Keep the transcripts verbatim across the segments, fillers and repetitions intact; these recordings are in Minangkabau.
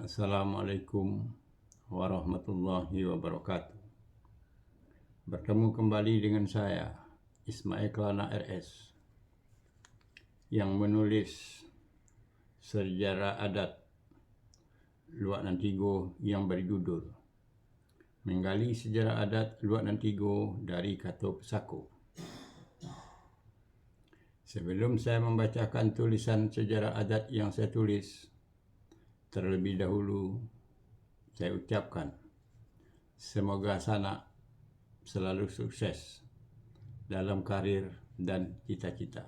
Assalamualaikum warahmatullahi wabarakatuh. Bertemu kembali dengan saya, Ismail Kelana R S, yang menulis sejarah adat Luak Nan Tigo yang berjudul Menggali Sejarah Adat Luak Nan Tigo dari Kato Pusako. Sebelum saya membacakan tulisan sejarah adat yang saya tulis, terlebih dahulu saya ucapkan, semoga sanak selalu sukses dalam karir dan cita-cita.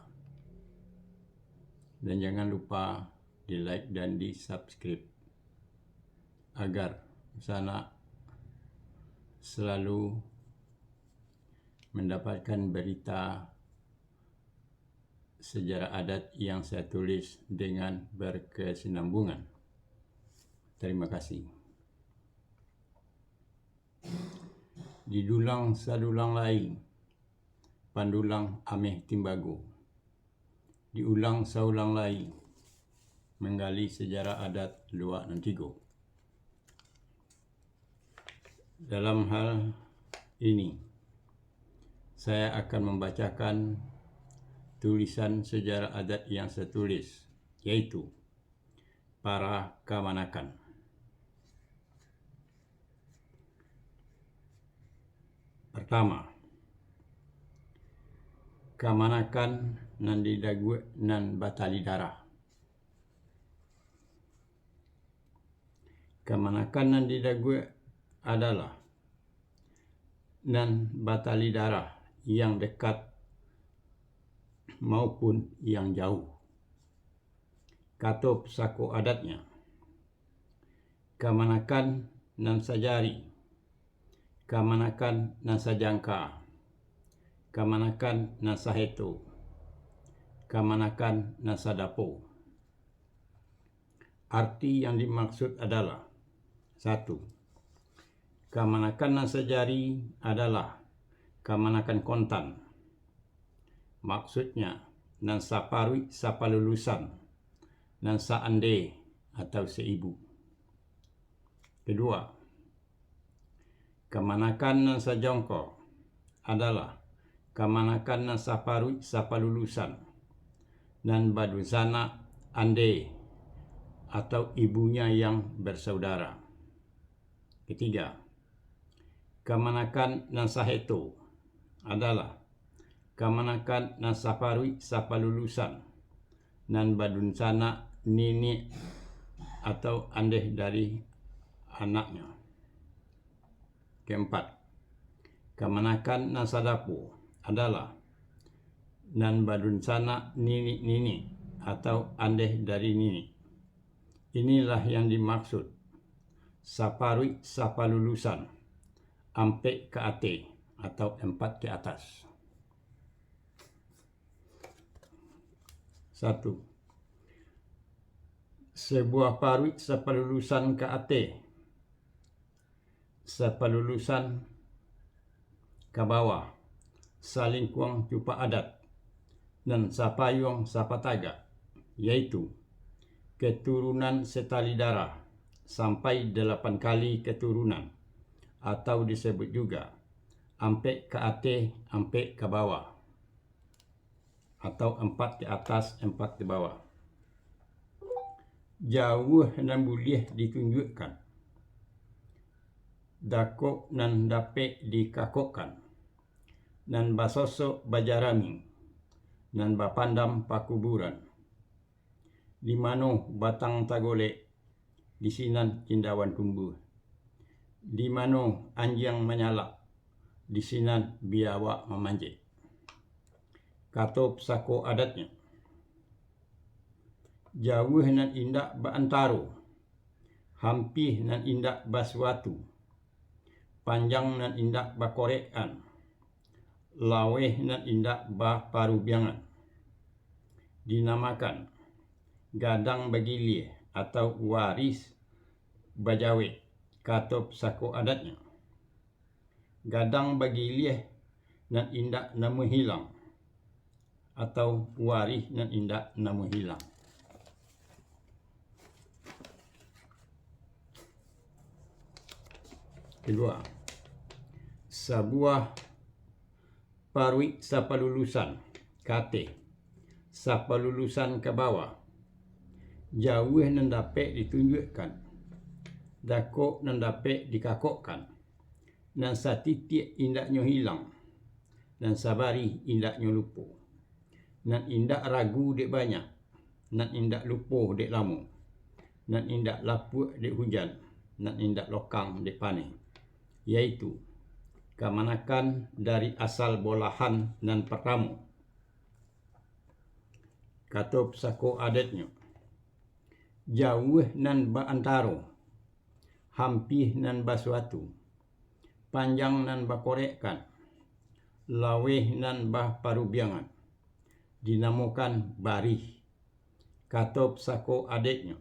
Dan jangan lupa di-like dan di-subscribe, agar sanak selalu mendapatkan berita sejarah adat yang saya tulis dengan berkesinambungan. Terima kasih. Didulang sadulang lai, pandulang ameh timbago. Diulang saulang lai, menggali sejarah adat Luak Nan Tigo. Dalam hal ini, saya akan membacakan tulisan sejarah adat yang saya tulis, yaitu Para Kamanakan. Pertama, kamanakan nan didaguak nan batali darah. Kamanakan nan didaguak adalah nan batali darah yang dekat maupun yang jauh. Kato pusako adatnyo, kamanakan nan sajari, kamanakan nan sajangka, kamanakan nan saheto, kamanakan nan sadapo. Arti yang dimaksud adalah, satu, kamanakan nan sajari adalah kamanakan kontan. Maksudnya, nan saparuik sapalulusan, nan saandeh atau saibu. Kedua, kamanakan nan sajangka adalah kamanakan nan saparuik sapalulusan, nan badunsanak andeh atau ibunya yang bersaudara. Ketiga, kamanakan nan saheto adalah kamanakan nan saparuik sapalulusan, nan badunsanak niniak atau andeh dari anaknyo. Keempat, kamanakan nan sadapo adalah nan badunsanak niniak-niniak atau andeh dari niniak. Inilah yang dimaksud saparuik sapalulusan, ampek ka ateh atau empat ke atas. Satu, sabuah paruik sapalulusan ka ateh, sapalulusan ka bawah, salingkuang cupak adat, nan sapayuang sapatagak, yaitu keturunan setali darah sampai dalapan kali keturunan, atau disebut juga ampek ka ateh, ampek ka bawah, atau empat ke atas, empat ke bawah. Jauah nan buliah ditunjuakkan, dakok nan dapek dikakokkan, nan basosok bajarami, nan bapandam pakuburan. Di mano batang tagolek, di sinan cindauan tumbuah. Di mano anjiang manyalak, di sinan biawak mamanjek. Kato pusako adatnyo, jauah nan indak baantaro, hampia nan indak basuatu, panjang nan indak bakorekan, laweh nan indak baparubiangan, dinamakan gadang bagiliah atau warih bajawek, kato pusako adatnyo. Gadang bagiliah nan indak namuah hilang, atau warih nan indak namuah hilang. Kedua, sabuah paruik sapalulusan ka ateh, sapalulusan ka bawah, jauah nan dapek ditunjuakkan, dakek nan dapek dikakokkan, nan satitiak indaknyo hilang, nan sabarih indaknyo lupo, nan indak ragu dek banyak, nan indak lupo dek lamo, nan indak lapuak dek hujan, nan indak lokang dek paneh, yaitu kamanakan dari asal bolahan nan partamo. Kato pusako adatnyo, jauah nan baantaro, hampia nan basuatu, panjang nan bakorekkan, laweh nan baparubiangan, dinamokan barih. Kato pusako adatnyo,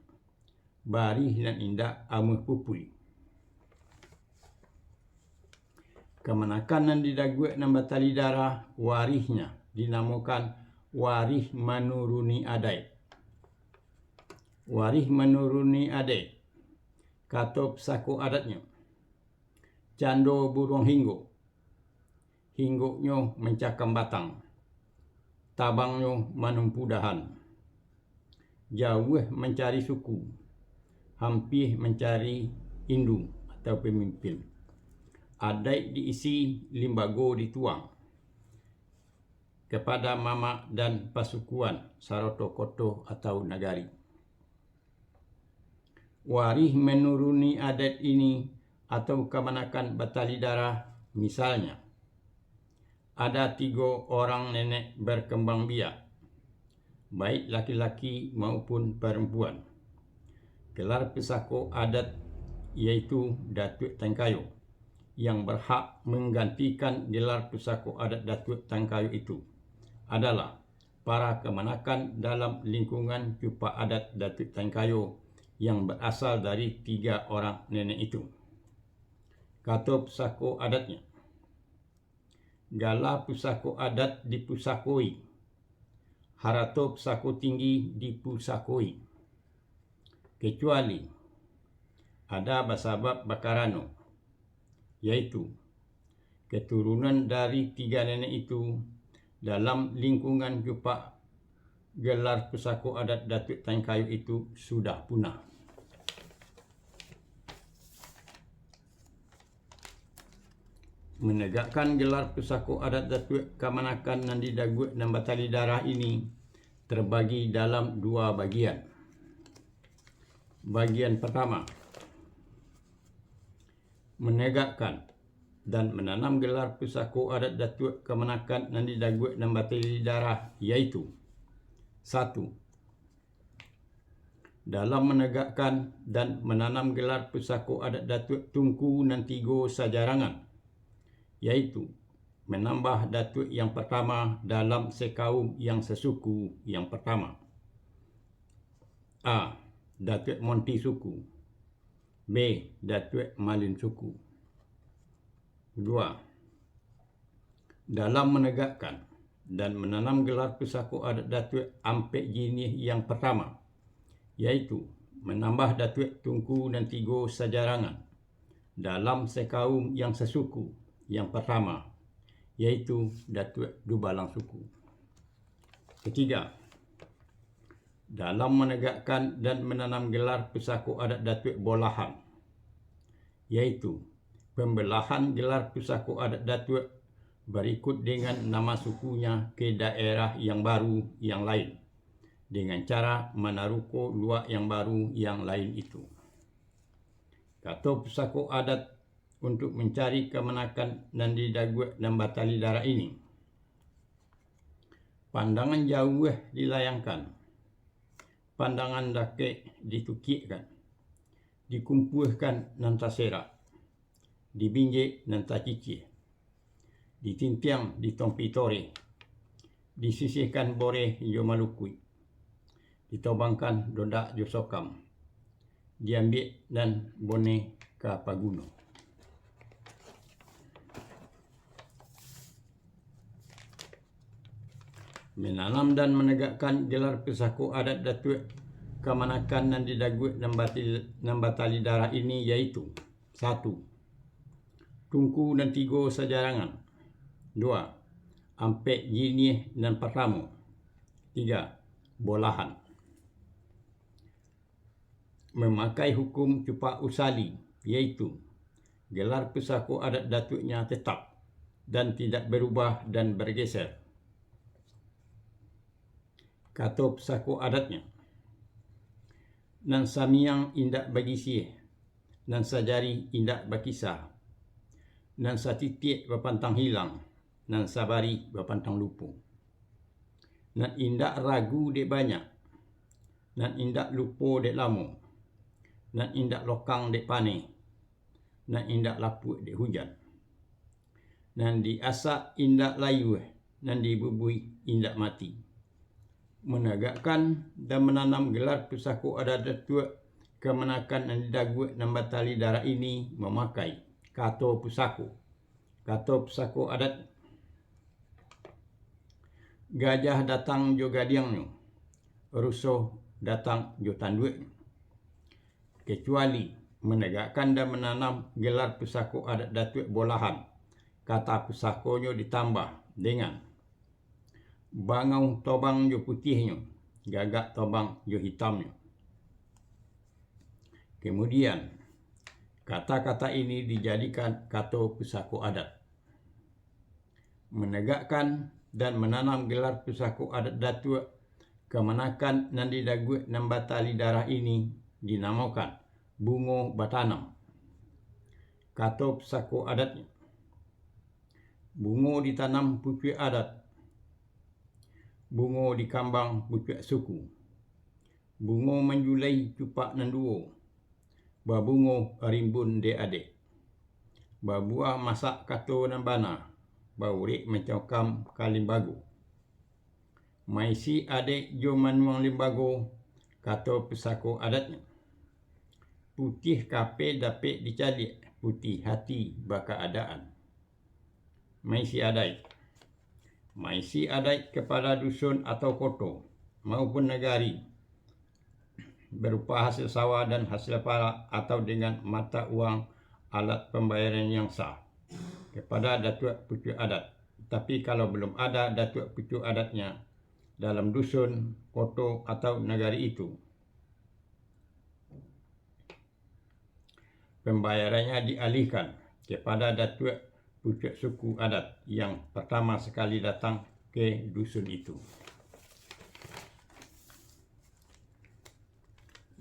barih nan indak amuah pupui. Kamanakan nan didaguak nan batali darah, warihnyo dinamokan warih manuruni adaik. Warih manuruni adaik, kato pusako adatnyo, cando buruang hinggok, hinggoknyo mancakam batang, tabangnyo manumpu dahan, jauah mancari suku, hampia mancari indu atau pamimpin. Adaik diisi, limbago dituang, kapado mamak dan pasukuan, saroto koto atau nagari. Warih manuruni adaik ini atau kamanakan batali darah, misalnyo, ada tigo orang nenek barkambang biak, baik laki-laki maupun parampuan. Gelar pusako adat, yaitu Datuak Tangkayo, yang barhak manggantikan gelar pusako adat Datuak Tangkayo itu adalah para kamanakan dalam lingkungan cupak adat Datuak Tangkayo yang barasal dari tigo orang nenek itu. Kato pusako adatnyo, gala pusako adat dipusakoi, harato pusako tinggi dipusakoi, kecuali ada basabab bakarano, yaitu katurunan dari tigo nenek itu dalam lingkungan cupak, gelar pusako adat Datuak Tangkayo itu sudah punah. Manegakkan gelar pusako adat Datuak kamanakan nan didaguak nan batali darah ini terbagi dalam dua bagian. Bagian pertama, manegakkan dan mananam gelar pusako adat Datuak kamanakan nan didaguak nan batali darah, yaitu, satu, dalam manegakkan dan mananam gelar pusako adat Datuak Tungku nan tigo sajarangan, yaitu, manambah Datuak yang pertama dalam sekaum yang sasuku yang pertama. A. Datuak Monti suku. B. Datuak Malin suku. Dua. Dalam manegakkan dan mananam gelar pusako adat Datuak Ampek Jinih yang pertama, yaitu manambah Datuak Tungku nan tigo sajarangan dalam sekaum yang sasuku yang pertama, yaitu Datuak Dubalang suku. Ketiga, dalam manegakkan dan mananam gelar pusako adat Datuak Bolahan, yaitu pambelahan gelar pusako adat Datuak barikut dengan nama sukunya ka daerah yang baru yang lain, dengan cara manaruko luak yang baru yang lain itu. Kato pusako adat untuk mancari kamanakan nan didaguak nan batali darah ini. Pandangan jauah dilayangkan, pandangan dakek ditukiakkan, dikumpuahkan nan taserak, dibinjek nan tacicih, ditintiang di tompi toreh, disisihkan boreh jo malukuik, ditobangkan dodak jo sokam, diambiak nan boneh ka paguno. Mananam dan manegakkan gelar pusako adat Datuak kamanakan nan didaguak nan batil-, nan batali darah ini, yaitu, satu, Tungku nan tigo sajarangan. Dua, ampek jiniah nan partamo. Tiga, bolahan. Mamakai hukum cupak usali, yaitu gelar pusako adat datuaknya tetap dan tidak berubah dan bergeser. Kato pusako adatnya, nan samiang indak bagisiah, nan sajari indak bakisah, nan satitiak bapantang hilang, nan sabari bapantang lupo, nan indak ragu dek banyak, nan indak lupo dek lamo, nan indak lokang dek paneh, nan indak lapuak dek hujan, nan diasak indak layuah, nan dibubuih indak mati. Managakkan dan mananam gelar pusako adat datuak kamanakan nan didaguak nan batali darah ini mamakai kato pusako. Kato pusako adat, gajah datang jo gadiangnyo, ruso datang jo tanduaknyo. Kecuali manegakkan dan mananam gelar pusako adat datuak bolahan, kata pusakonyo ditambah dengan bangau tobang jo putiahnyo, gagak tobang jo hitamnyo. Kemudian, kata-kata ini dijadikan kato pusako adat. Manegakkan dan mananam gelar pusako adat datuak kamanakan nan didaguak nan batali darah ini dinamokan bungo batanam. Kato pusako adatnyo, bungo ditanam pucuak adat, bungo dikambang pucuak suku, bungo manjulai cupak nan duo, babungo rimbun dek adek, babuah masak kato nan bana, baurek mancokam ka limbago. Maisi adek jo manuang limbago, kato pusako adatnyo. Putiah kape dapek dicaliak, putiah hati bakaadaan. Maisi adaik. Maisi adaik kepada dusun atau koto maupun nagari, berupa hasil sawah dan hasil parak atau dengan mata uang alat pembayaran yang sah kepada datuak pucuak adat. Tapi kalau belum ada datuak pucuak adatnya dalam dusun, koto atau nagari itu, pembayarannya dialihkan kepada datuak pucuak suku adat yang pertama sekali datang ke dusun itu.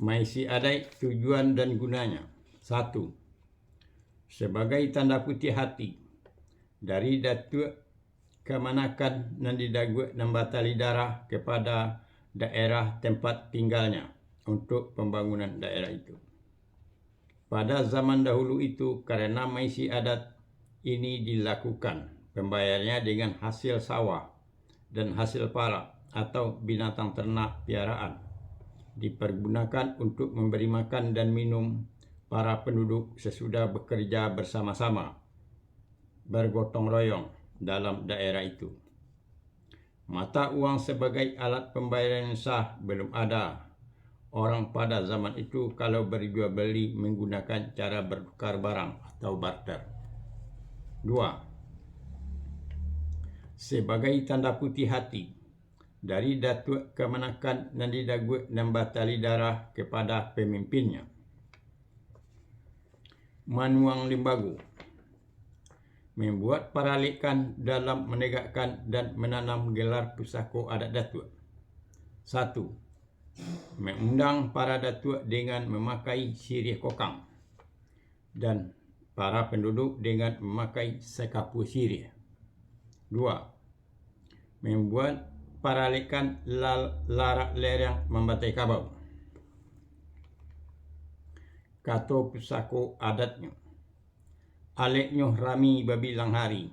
Maisi adaik, tujuan dan gunanya. Satu, sebagai tanda putiah hati dari datuak kamanakan nan didaguak nan batali darah kepada daerah tempat tinggalnya untuk pembangunan daerah itu. Pada zaman dahulu itu, karena maisi adat ini dilakukan, pembayarannya dengan hasil sawah dan hasil parak atau binatang ternak piaraan, dipergunakan untuk memberi makan dan minum para penduduk sesudah bekerja bersama-sama, bergotong royong dalam daerah itu. Mata uang sebagai alat pembayaran yang sah belum ada. Orang pada zaman itu kalau berjual beli menggunakan cara bertukar barang atau barter. Dua, sebagai tanda putih hati dari datuak kamanakan nan didaguak nan batali darah kepada pemimpinnya. Manuang limbago, membuat paralikan dalam menegakkan dan menanam gelar pusako adat datuak. Satu, mengundang para datuak dengan memakai siriah kokang dan para penduduk dengan memakai sakapua siriah. Dua, membuat paralikan lal-, larak lereng mambantai kabau. Kato pusako adatnyo, aleknyo rami babilang hari,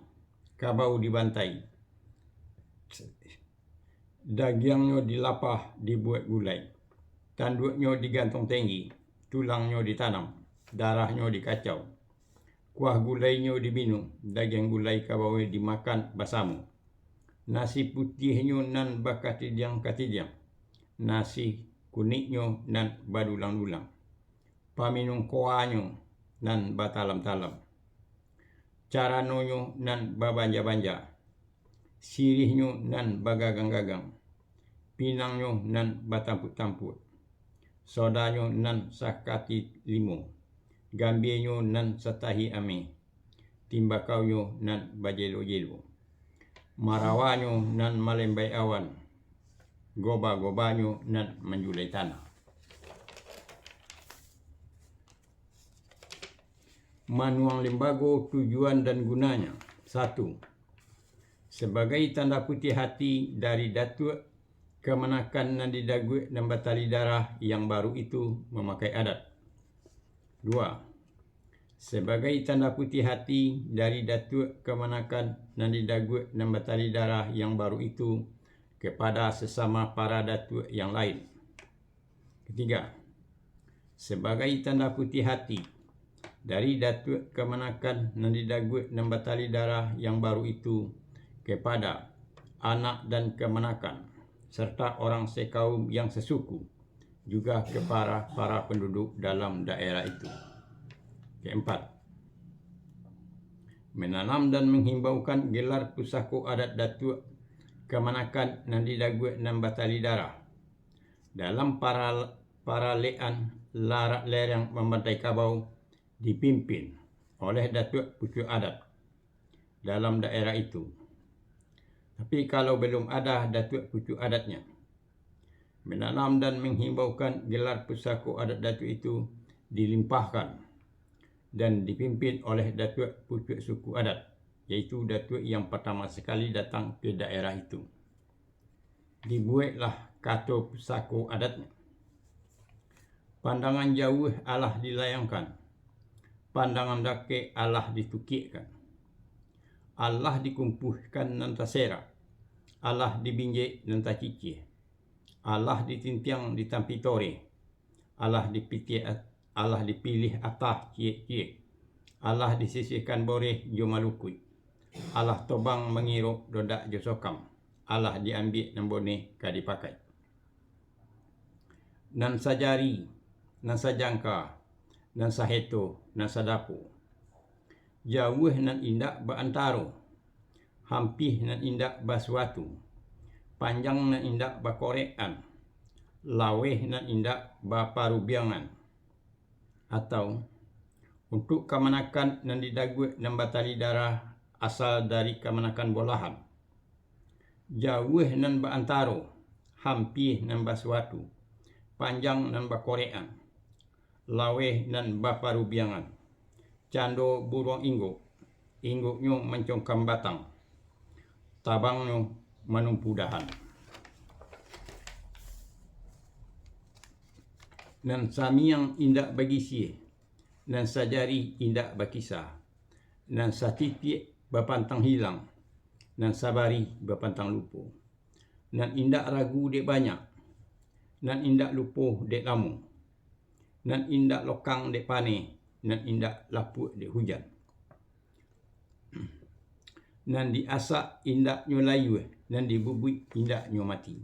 kabau dibantai, dagiangnyo dilapah dibuek gulai, tanduaknyo digantuang tinggi, tulangnyo ditanam, darahnyo dikacau, kuah gulainyo diminum, dagiang gulai kabau dimakan basamo. Nasi putiahnyo nan bakatidiang-katidiang, nasi kuniknyo nan badulang-dulang, paminum koanyo nan batalam-talam. caranonyo nan babanja-banja, siriahnyo nan bagagang-gagang, pinangnyo nan batampuak-tampuak, sodanyo nan sakati limo, gambianyo nan satahi ameh, timbakaunyo nan bajelo-jelo, marawanyo nan malembai awan, goba-gobanyo nan manjulai tanah. Manuang limbago, tujuan dan gunanya. Satu, sebagai tanda putiah hati dari Datuak kamanakan nan didaguak nan batali darah yang baru itu mamakai adat. Dua, sebagai tanda putiah hati dari Datuak kamanakan nan didaguak nan batali darah yang baru itu kepada sesama para datuak yang lain. Ketiga, sebagai tanda putiah hati dari Datuak kamanakan nan didaguak nan batali darah yang baru itu kepada anak dan kamanakan, serta orang sekaum yang sesuku, juga kepada para penduduk dalam daerah itu. Keempat, menanam dan menghimbaukan gelar pusako adat Datuak kamanakan nan didaguak nan batali darah dalam para-, paralekan larak lereng Mambantai Kabau, dipimpin oleh Datuak Pucuak Adat dalam daerah itu. Tapi kalau belum ada Datuak Pucuak Adatnya, menanam dan menghimbaukan gelar pusako adat Datuak itu dilimpahkan dan dipimpin oleh Datuak Pucuak Suku Adat, yaitu Datuak yang pertama sekali datang ke daerah itu. Dibueklah kato pusako adatnya. Pandangan jauah alah dilayangkan, pandangan dakek alah ditukiakkan. Alah dikumpuahkan nan taserak, alah dibinjek nan tacicih, alah ditintiang di tampi toreh, alah dipitiak, alah dipilih atah ciek-ciek, alah disisihkan boreh jo malukuik, alah tobang mangirok dodak jo sokam, alah diambiak nan boneh ka dipakai. Nan sajari, nan sajangka, nan saheto, nan sadapo. Jauah nan indak baantaro, hampia nan indak basuatu, panjang nan indak bakorekan, laweh nan indak baparubiangan. Atau, untuak kamanakan nan didaguak nan batali darah asal dari kamanakan bolahan. Jauah nan baantaro, hampia nan basuatu, panjang nan bakorekan, laweh nan baparubiangan. Cando buruang inggok, inggoknyo mancongkam batang, tabangnyo manumpu dahan. Nan samiang indak bagisiah, nan sajari indak bakisa, nan satitiak bapantang hilang, nan sabari bapantang lupo. Nan indak ragu dek banyak, nan indak lupo dek lamo, nan indak lokang dek paneh, nan indak lapuak dek hujan. Nan diasak indaknyo layua, nan dibubuik indaknyo mati.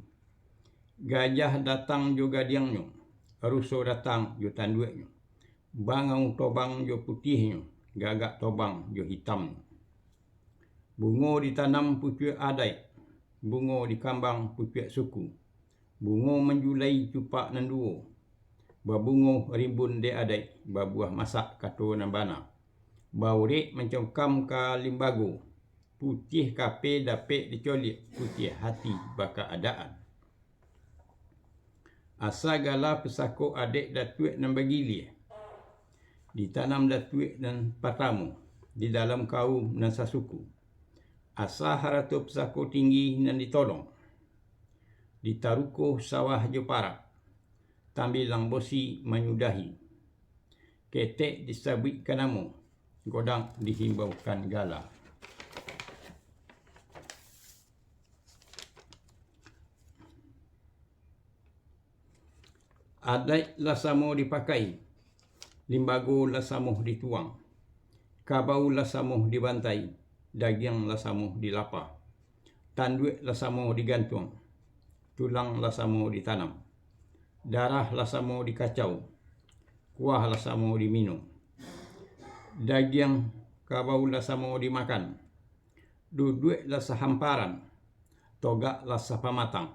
Gajah datang jo gadiangnyo, ruso datang jo tanduaknyo, bangau tobang jo putiahnyo, gagak tobang jo hitamnyo. Bungo ditanam pucuak adaik, bungo dikambang pucuak suku, bungo manjulai cupak nan duo, babungo rimbun dek adaik, babuah masak kato nan bana, baurek mancongkam ka limbago, putiah kape dapek dicoliak, putiah hati bakaadaan. Asa gala pusako adaik datuak nan bagilia, ditanam datuak nan patamo, di dalam kaum nan sasuku. Asa harato pusako tinggi nan ditolong, ditaruko sawah jo parak, tambilang bosi manyudahi. Ketek disabuikkan namo, godang dihimbaukan gala. Adaik lah samo dipakai, limbago lah samo dituang, kabau lah samo dibantai, dagiang lah samo dilapah, tanduak lah samo digantuang, tulang lah samo ditanam, darah lah samo dikacau, kuah lah samo diminum. Dagiang kabau lah samo dimakan. Duduak lah sahamparan, togak lah sapamatang.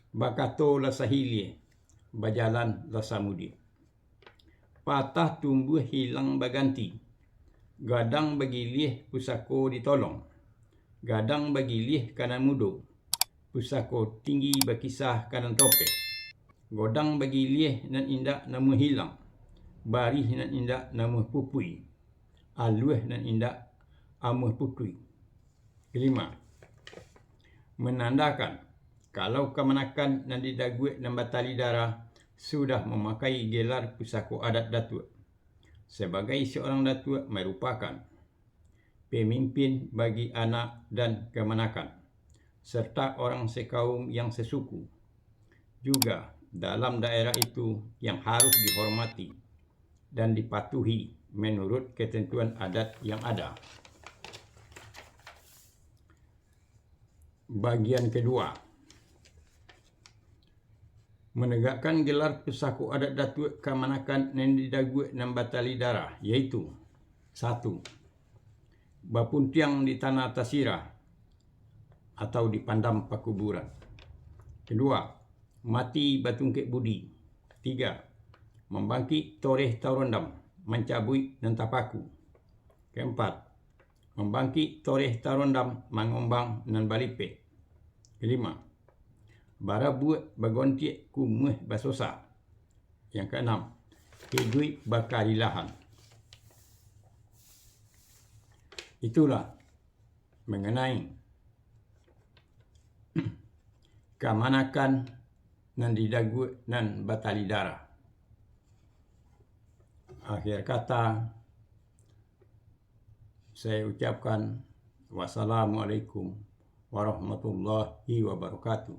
Bakato lah sahiliah, bajalan lah samudiak. Patah tumbuah hilang baganti. Gadang bagiliah pusako ditolong. Gadang bagiliah ka nan mudo. Pusako tinggi bakisah ka nan topeh. Godang bagiliah nan indak namuah hilang. Barih nan indak namuah pupui. Aluah nan indak amuah putui. Kelima, manandakan, kalau kamanakan nan didaguak nan batali darah sudah mamakai gelar pusako adat datuak. Sabagai saurang datuak marupakan pamimpin bagi anak dan kamanakan, serta orang sakaum yang sasuku juga dalam daerah itu yang harus dihormati dan dipatuhi menurut ketentuan adat yang ada. Bagian kedua, menegakkan gelar pusako adat datuak kamanakan nan didaguak nan batali darah, yaitu, satu, bapuntiang di tanah tasirah atau dipandam pakuburan. Kedua, mati batungkek budi. Tiga, mambangkik toreh tarondam, mancabuik nan tapaku. Keempat, mambangkik toreh tarondam, mangombang nan balipek. Kelima, barabuak bagontiak kumuah basosa. Yang keenam, hiduik bakarilahan. Itulah mengenai kamanakan nan didaguak nan batali darah. Akhir kata, saya ucapkan, wassalamualaikum warahmatullahi wabarakatuh.